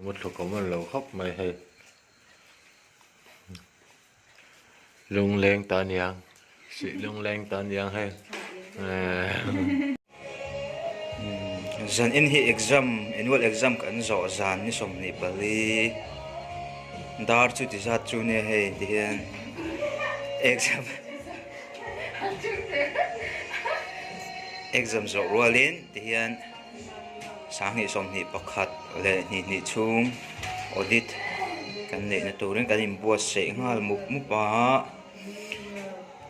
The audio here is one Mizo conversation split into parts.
Muthluk awm an lo khawp mai hei. Lungleng ta aniang sih lungleng ta aniang hei. Zan in hi exam annual exam kan zawh zan ni 24 dar chu ti zat chu nia hei ti hian exam exam zawh rualin ti hian. Sanghnih 21 leh hnih hnih chhung audit kan neihna turin kan inbuatsaih nghal mup mup a,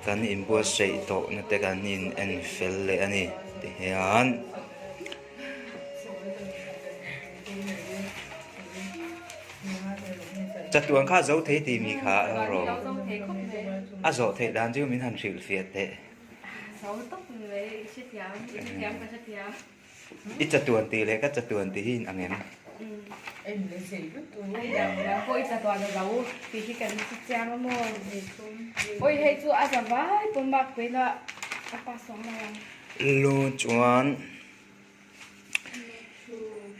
kan inbuatsaih tawhna te kan in en fel leh a ni tihian. Chatuan kha zo thei tih mi kha rawh a zawh theih dan chu min han hrilhfiah teh. I chatuan tih leh ka chatuan tih hi inang em? Lu chuan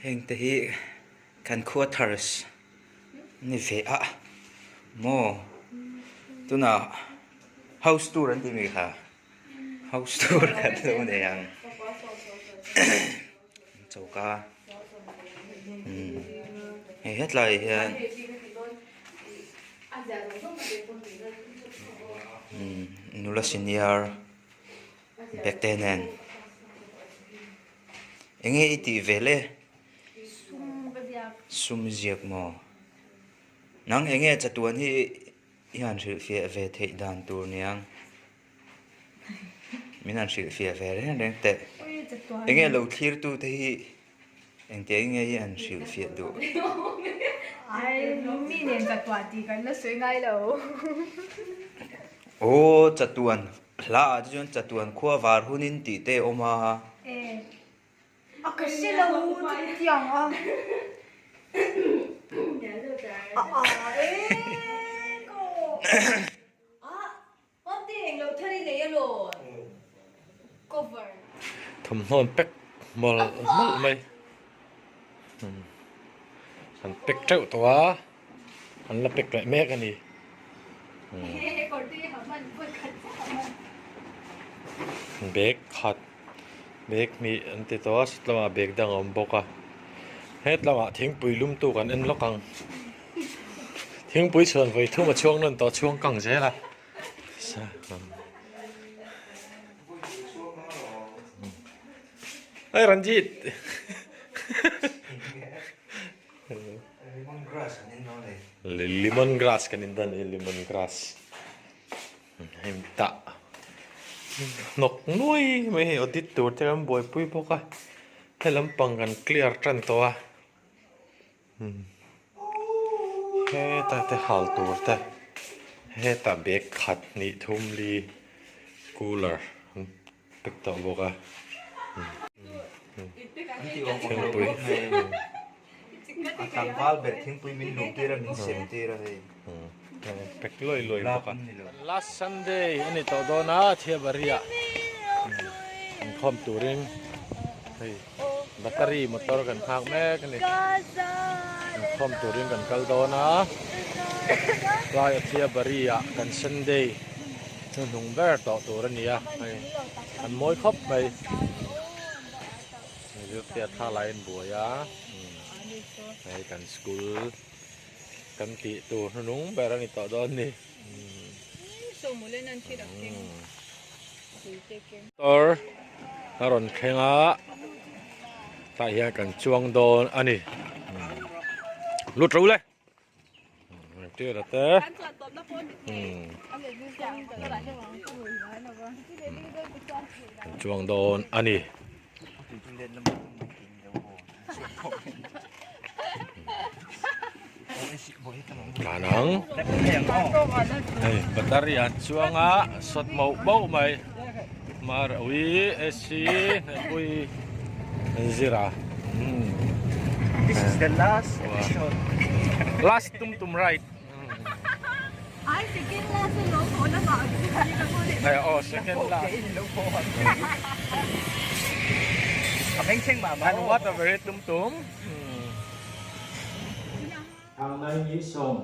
heng te hi kan quarters ni ve a maw tunah house tour an tih mi kha house tour kan lo nei ang choka umm hei hetlai hian umm nula senior bag te nen eng nge i tih vel e. Sum ziak maw? Nang eng nge chatuan hi i han hrilhfiah ve theih dan tur niang? Min han hrilhfiah ve reng reng teh. Eng nge lo thlirtu te hi engtiang in nge i han hrilhfiah duh? Aw chatuan hla ah te chuan chatuan khua var hunin tih te a awm a. A ka hre lo chutiang a. A a e ko. A Mamte eng lo thar i nei alawn. Cover. Thawmhnaw an pack mawlh mawlh mai. An pack teuh tawh a, an la pack leh mek a ni. Bag khat. Bag hnih an ti tawh a sut lamah bag dang a awm bawk a het lamah thingpui lum tu kan en lawk ang thingpui chhuan vawi thum a chhuang nawn tawh chhuang kang zel a Hey Ranjit Lemon grass kan in dawn a ni lemon grass. Hei tah hnawk nuai mai hei audit tur te kan buaipui bawk a he lampang kan clear tan tawh a heta te hal tur te hetah bag khat hnih thum li cooler an pack tawh bawk a thingpui. A tlangval ber thingpui min lum tir a min sem tir a hei. Pack luai luai bawk a. Last Sunday a ni tawh dawn a Thiabari ah inkhawm turin hei battery motor kan nghak mek a ni. Inkhawm turin kan kal dawn a tlai a Thiabari ah kan Sunday hnuhnung ber tawh tur a ni a hei an mawi khawp mai. Zirtea thla laiin buai a hei kan school kan tih tur hnunung ber a ni tawh dawn ni motor a rawn thleng a tah hian kan chuang dawn a ni lut ro le. Tir te chuang dawn a ni. Tlan ang hei battery an chuang a sawt mauh mauh mai mar ui AC hnehpui zira. This is the last episode. Last tum tum ride. Ai second last lo ko na ma. Ai oh second last. A meng cheng ma ma. And what a very tum tum. थांनायनि सम,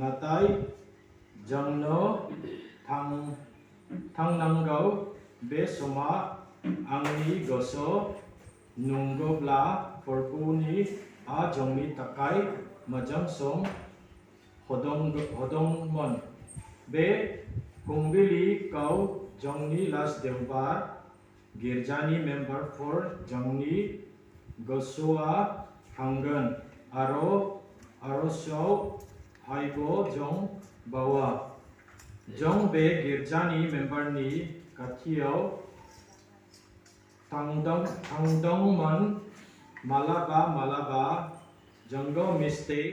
नाथाय जोंनो थांनांगौ बे समा आंनि गोसो नंगौब्ला फोरबुनि आ जोंनि थाखाय मोजां सम होदोंमोन। बे फुंबिलिखौ जोंनि लास देवबार गिर्जानि मेम्बारफोर जोंनि गोसोआ थांगोन आरो आर'जआव हायगो जों बावा। जों बे गिर्जानि मेम्बारनि खाथियाव थांदोंमोन मालाबा मालाबा जोंगो mistake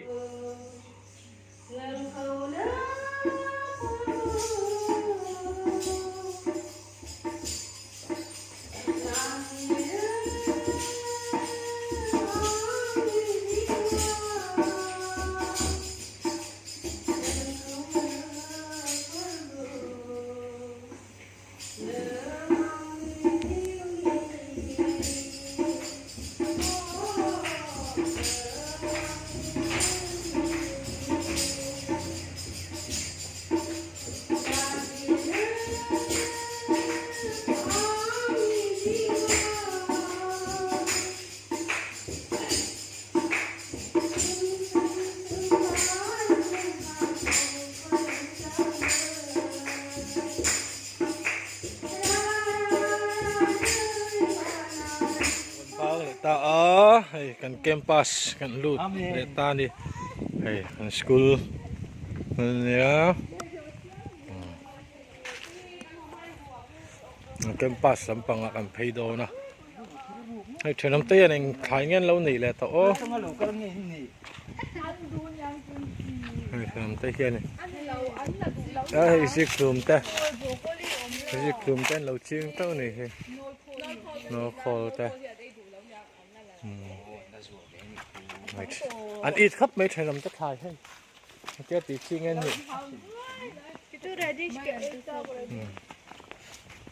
Ta a hei kan campus kan lut leh ta a ni hei kan school a nia campus lampang ah kan phei dawn a hei thenawm te hian eng thlai nge an lo neih leh tawh aw hei thenawm te hian a hei zikhlum te zikhlum te an lo ching teuh a ni hei. Nawlkhawl te an it khawp mai thenawm te thlai hei hetia tih chi nge ni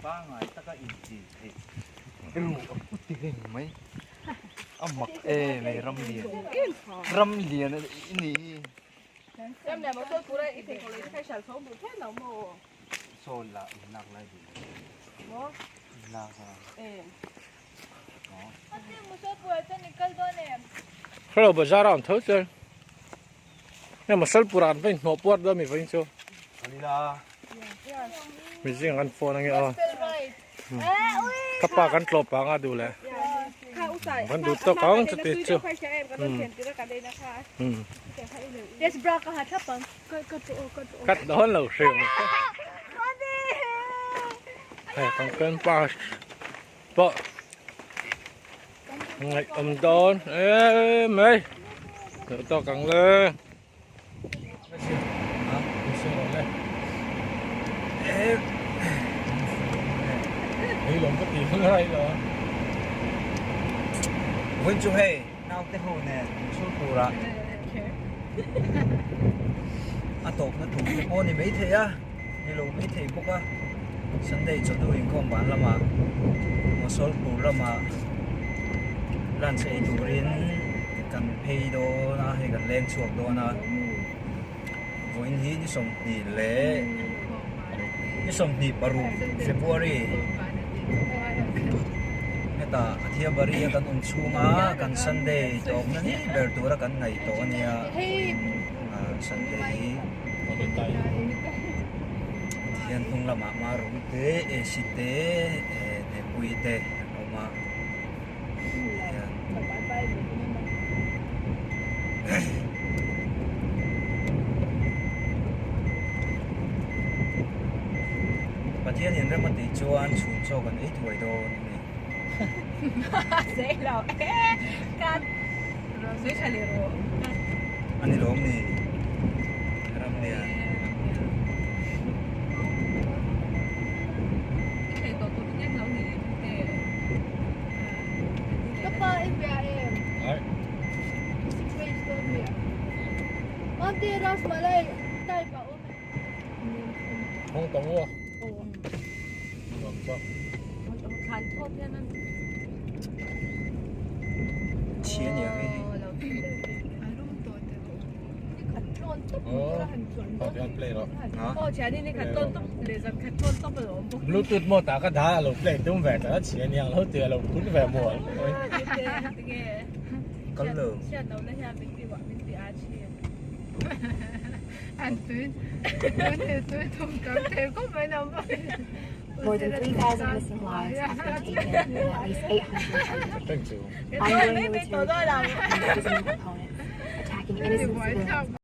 pangai taka in ti theih ru a pu ti reng mai a mak em ei ram lian ram lian i nih hi Saw la in lak lai duh lo. In lak a. Hello bazar a awm tho chuan hei Masalpur ah an va inhnawh puar dawn mi vawiin chu mizing an phone ange aw ka pa kan tlawh pang a duh leh kan duh tawk ang chuti chu Cắt đón lầu xìu Hei kan campus pawh ngaih awm dawn em mai duh tawk ang le Hei lawm ka ti hmang lo Vun chu hei Naute ho nen chhul turah a tawpna tum te pawh a ni maithei a, ni lo maithei bawk a, Sunday chawhnu inkhawm ban lamah Mosolpur lamah lunch ei turin kan phei dawn a, hei kan leng chhuak dawn a, vawiin hi ni sawmhnih leh ni 26 February hetah a Thiabari a kan awm chhunga kan Sunday tawpna ni ber tura kan ngaih tawh a nia vawiin Sunday hi tihian hnung lamah Maru te AC te Nepui te an awm a tihian. Pathian in rem a tih chuan chhun chaw kan ei thuai dawn a ni. A ni lawm ni Ramlian. Hong tawng u Chhia nia hei hi. Bluetooth maw tah ka dah a lo play tum ve ta chi aniang lo ti a lo phun ve mual. Kal lo. More than 3,000 missing lives have been taken and at least 800 Thank you. Ongoing military and imprisoning opponents, attacking innocent civilians.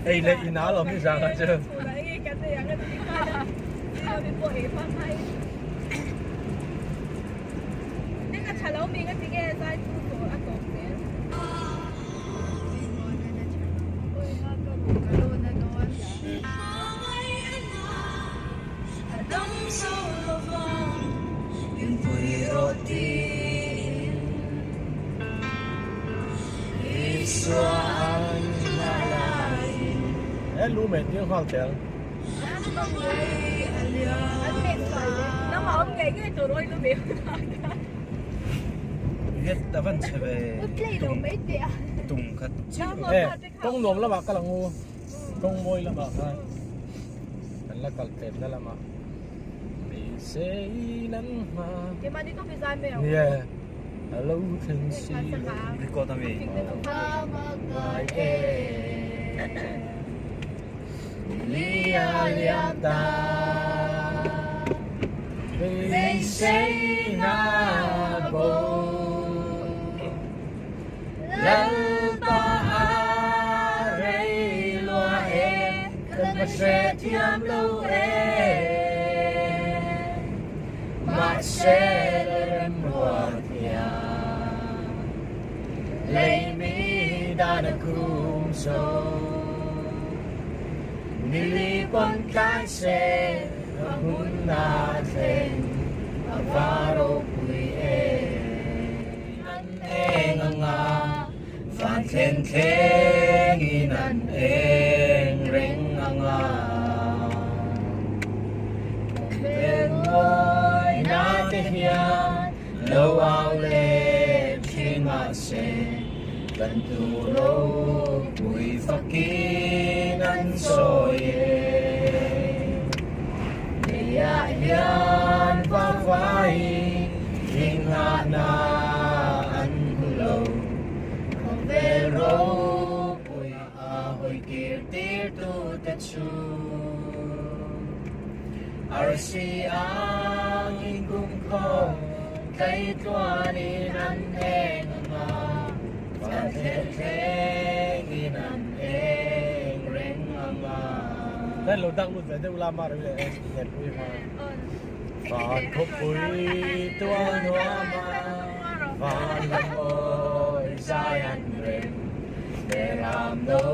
Ei leh in a lawm ni zang ah chu. He lu meh tir nghal tel. Viet a van chhe ve tung khat He kawng nuam lamah ka lang u kawng mawi lamah khan kan la kal tlet na lamah beisei nan hma nia a lo thleng si record ami ngai e lia liam ta beisei na bo lal. Hrethiam lo e Mahse Lalremruat hian Lei mi dan a khum zo Nili pawn tlai se a hmun a thleng a va ropui e An eng anga Van thlen thlengin an eng reng anga Khawvel mawina te hian lo au leh thin mahse Kan tu ropui fakin an sawi e Leiah hian va vaiin Inghahna an hmu lo. Khawvel ropui a hawi kir tir tute chu Arsi ang inkumkhawm tleitluanin an eng ang a, van thlen thlengin an eng reng ang a. Then lo dak lut ve deuh la mar le pui ha. Van khawpui tual nuam a, van lam awi zai an rem, Beram no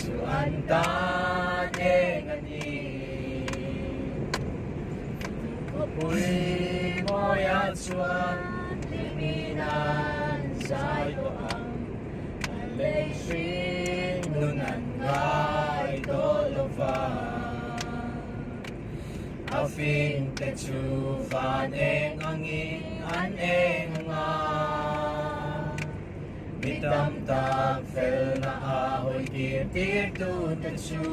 chu an tan eng a ni. Khawpui mawiah chuan hlimin an zai tawh ang, an lei hring nun an ngai tawh lo vang. A fing te chu van eng angin an eng ang a, mi tam tak felna a hawi tir tir tu te chu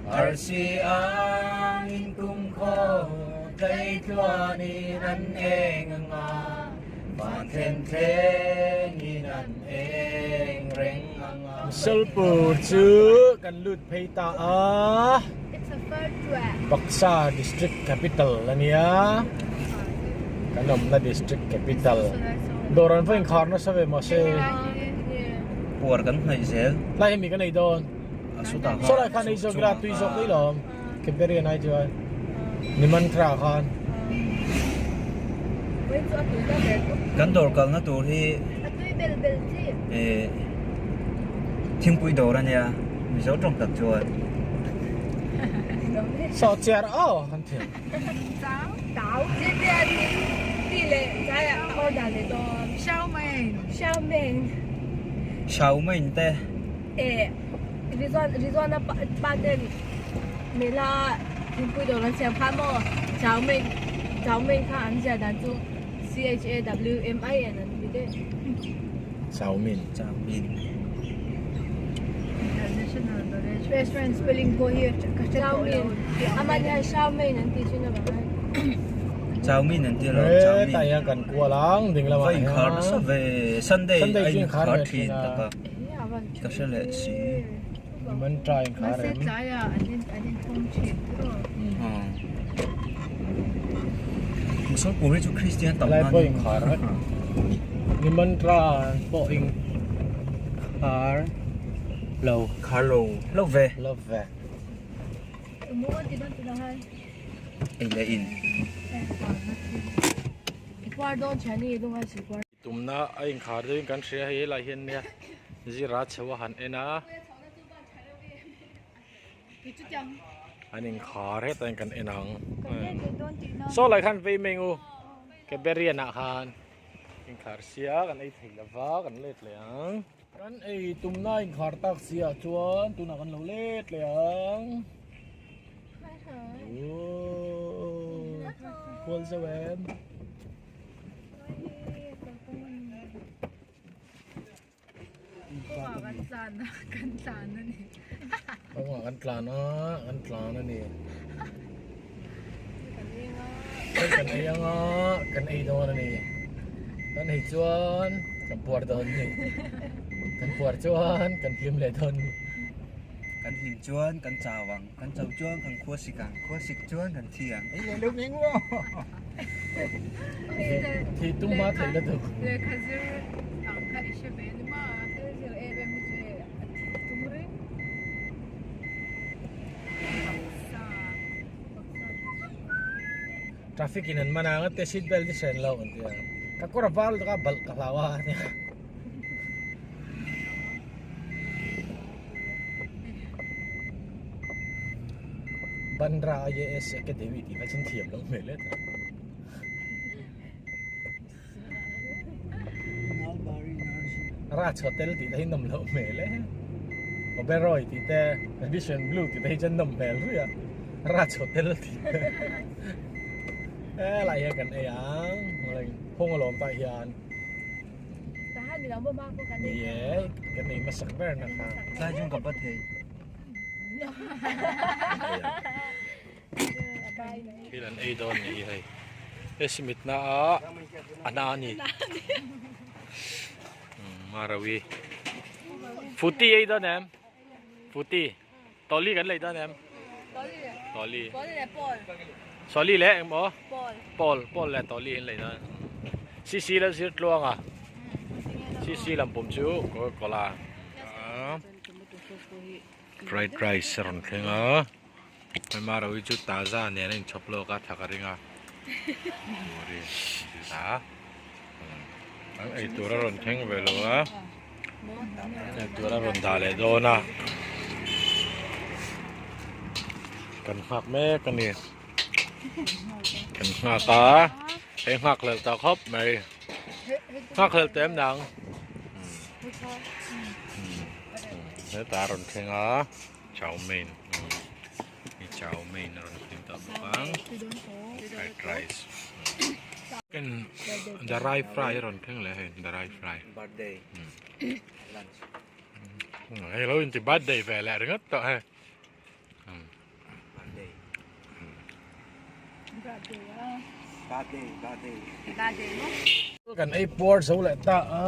Arsi angin kumkhaw tleitluanin an eng ang a, van thlen thlengin an eng reng ang a. Solpur chu kan lut phei ta a, Baksa district capital a nia, kan awmna district capital. Dawr an va inkhar nasa ve mahse. Puar kan hnaih zel. Tlai hemi kan ei dawn. Sawlai khan ei zawk ila tui zawk mai lawm. Keberian ai chuan Nimantra khan. Kan dawr kalna tur hi eh thingpui dawr a nia Mizo tawng tak chuan. Saw chiar aw han thiam. Xiao Mein te. Eh Rizwan Rizwana pa pa ten mela thingpui dawr an siam kha maw chau mai chau mai kha an ziah dan chu C H A W M I N an ti daih. Chau min. Chau min. International knowledge. Restaurant spelling pawh hi ka hre tawh lo. Amah hian Shao Mein an tih thin avang hian. Chau min an ti lo chau min. Heta kan kual ang ding lamah hian. Va inkhar nasa ve Sunday a inkhar thin tak a. Ka hre leh si. Man try in khar em. Mahse tlaiah an in an inhawng thin tiraw. Musolpur hi chu Kristian tam Lai pawh in khar vek. Ni mantra pawh in khar lo. Khar lo lo ve. Lo ve. Ei leh in. Puar dawn thian i lungai si puar. Tumna a inkhar deuhin kan hria hei helai hian nia zira chho a han en a an inkhar hetah hian kan en ang saw lai khan vei meng u keberian ah khan inkhar sia kan ei thei lova kan let leh ang kan ei tumna a inkhar tak si ah chuan tunah kan lo let leh ang ooh kual zeuh em. Kawngah kan tlan a, kan tlan a ni. Kan ei anga, kan ei dawn a ni. Kan ei chuan kan puar dawn a ni. Kan puar chuan kan hlim leh dawn a ni. Kan hlim chuan kan chau ang, kan chau chuan kan khua sik ang, khua sik chuan kan thi ang. Ei leh lo meng u aw. Thi tum hma theih la duh. Lehkha zir ang kha i hre ve ni ma. Thil zir em em hi chu a thi tum reng. Traffic in an man ang a te seat belt i hren lo an ti a. Ka kawr a var lutuk a balh ka hlau a nia. Bandra IAS Academy tih kha chuan thiam loh hmel e ta. Raj Hotel tih te hi nawm loh hmel e. Oberoi tih te, Radisson Blu tih te hi chuan nawm hmel ruih a. Raj Hotel tih te. Helai hian kan ei ang. Phung alawm tah hian. Ni e, kan ei hmasak ber na kha. Tlai chung ka bat hei. Thil an ei dawn ni hi hei. He simit na a a na a ni. Marawi. Futi ei dawn em? Futi. Tawli kan lei dawn em? Tawli. Tawli leh Paul. Sawli leh engmaw? Paul. Paul, Paul leh Tawli in lei dawn. CC la zir tluang a. CC lampum chu Coca-Cola. Fried rice a rawn thleng a. Hmarawi chu taza nen a inchhawp lawk a thak a ring a Muri a an eitur a rawn thleng ve lo a eitur a rawn dah leh dawn a kan nghak mek a ni kan nghak a hei nghak hlelh ta khawp mai nghak hlelh teh em nang hetah a rawn thleng a. Chow mein hi chow mein a rawn thleng tawh bawk ang fried rice ken dry fry a rawn thleng leh hei dry fry birthday lunch hei lo inti birthday ve leh ringawt tawh hei birthday birthday birthday kan ei puar zo leh ta a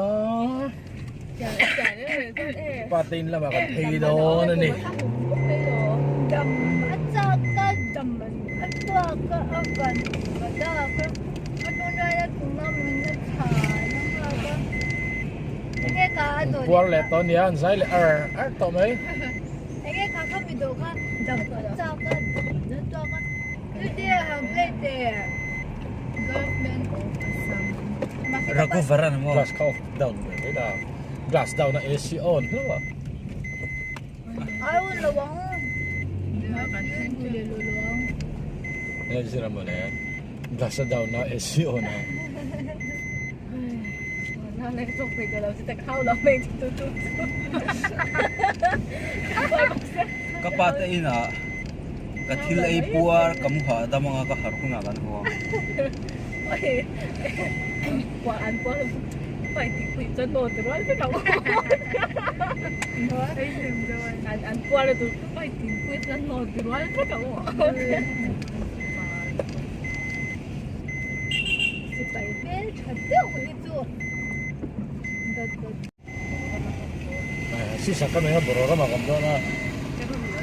pa te in lamah kan phei dawn a ni puar leh tawh a nia an zai leh ar ar tawh mai. Raghuvaran maw? Glass kha off down ve mai la. Glass down a AC on hlauh a. Hei zira mawle glass a down a AC on a. Ka pa te inah Ka thil ei puar ka mu hah dam anga ka harh hunah kan haw ang. Sisa ka nei a bawrh ramah kan dawn a.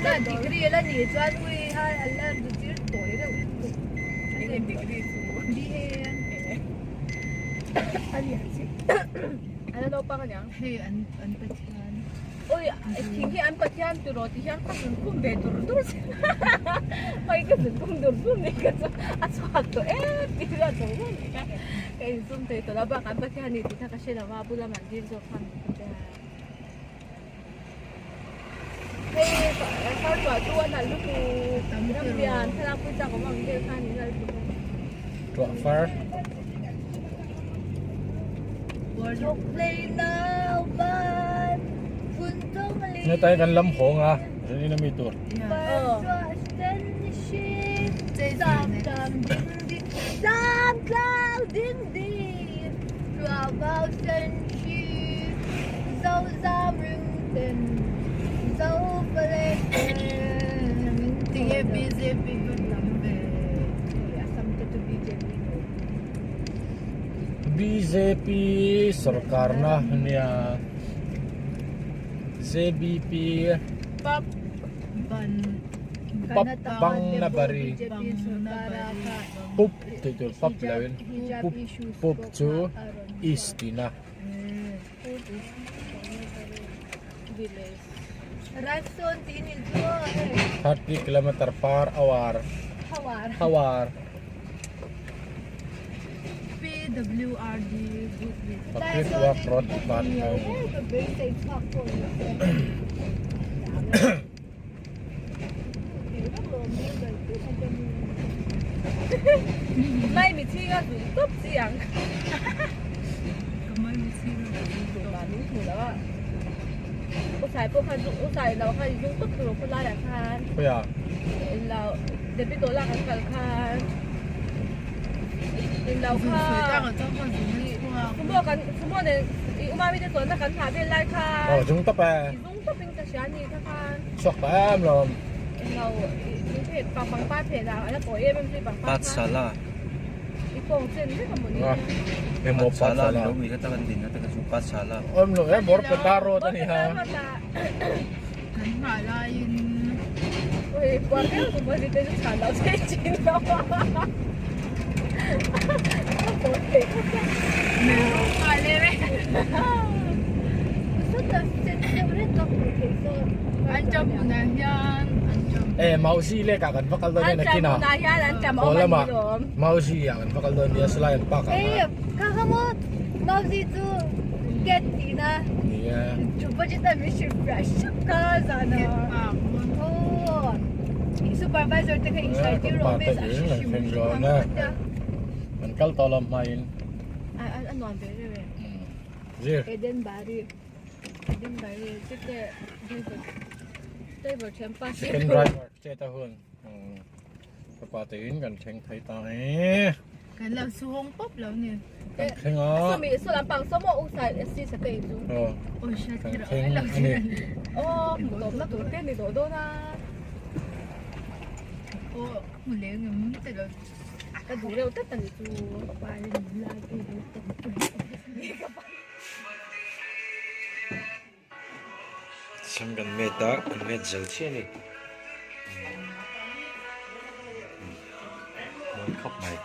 La degree la nih chuan ui hai an la zir tawi reuh lutuk. Enge degree chu? BA a ni ang chi. An la naupang aniang. Hei an an Pathian. Ui thing hi an Pathian tiraw ti hian ka zun khum ve dur dur che. Oi ka zun khum dur dur ni ka chu a chhuak tawh em tih hi a zo reng ni ka. Ka insum thei tawh lo bak an Pathian ni tih kha ka hre lo a bula man dil zawk khan min hmu Hei far tuah chu a nalh lutuk ramrian thlalak pui chak awm ang vel khan in nalh lutuk Tuah far. Hetai kan lam hawng a zanin ami tur. Bjp sorkarna ania JBP Pap Bangnabari Pup tih tur pap lo in pup pup chu east tihna. 30 kilometer per hour hour. WRD good with. Public Work Road Department. Mai mi thi nga zung top chi ang. Ka mai mi thi nga zung top. Ba nung thu lo. U sai pawh khan u sai lo khan zung top tur khaw lai ah khan. Khawiah? Lo Debbie tawh lak an kal khan. In lo kha. Sumo kan sumo nen i umami te chuanna kan thah vel lai khan. Aw zung top e. I zung top in ka hria ni kha khan. Chhuak ta em lawm. In lo i phet pangpar phet ah a la kawi em em zui pangpar kha. Pathsala. I kawng chen vek a mawni. Emaw Pathsala Pathsala. lo ui kha tak an din na te kha chu Pathsala. Awm lo e Borpeta road a ni ha. Kan nghah laiin. An ṭam hunah hian an ṭam. E Mauzi lek ah kan va kal dawn nia nakin ah. Haw lamah Mauzi ah kan va kal dawn nia salai an park ah khan. Kha kha maw Mauzi chu get tihna. Nia. Supervisor te kha in sawi tir rawh miss a hre hrim hrim ang a tia. An kal tawh lo hmain. A nuam ve reuh e. Zir. Eden Bari. Eden Bari chite driver driver thianpa. Second driver chet a hun. Fapa te in kan thleng thei ta e. Kan lo su hawng pawp lo ni. Kan thleng a. Sumi su lampang saw maw u sai si sa te chu. Aw. Oi hriat Kan kher thleng ai lo a ni. Aw hmu tawp na tur te ni tawh dawn a. Aw hmu leng em te lo. Ka duh reuh tlat a ni chu. Pa le nula te duh tawp. Sam kan met a, kan met zo chiah a ni. Mawi khawp mai.